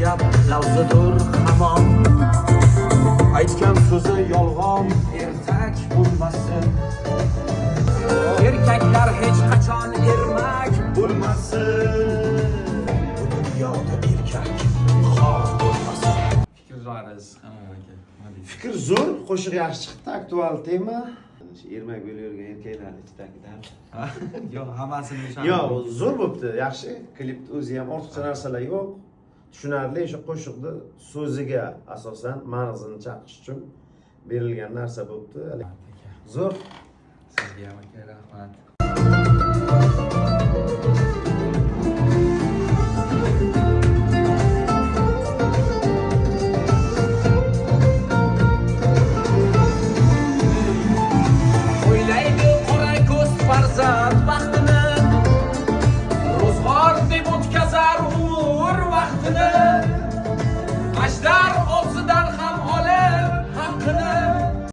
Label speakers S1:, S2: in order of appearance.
S1: Gap lafzidur hamon.
S2: Aytgan so'zi yolg'on
S1: Ertak bo'lmasin. Erkaklar hech qachon ermak
S2: bo'lmasin.
S1: Bu dunyoda erkak xor bo'lmasin.
S3: Fikrlaringiz qanaqa, aka? Nima deysiz?
S4: Fikr zo'r, qo'shiq yaxshi chiqdi, aktual tema. Ermak bo'lib yurgan erkaklarni ichidagidan.
S3: Yo'q, hammasini o'sha.
S4: Yo'q, zo'r bo'pti, yaxshi. Klipni o'zi ham ortiqcha narsalar yo'q. Tushunarli, o'sha qo'shiqni so'ziga asosan ma'nosini chaqish uchun berilgan narsa bo'pti. Zo'r.
S3: Sizga ham, aka, rahmat.
S1: O'ylaydi qora ko'z farzand baxtini, ro'zg'or deb o'tkazar umr vaqtini.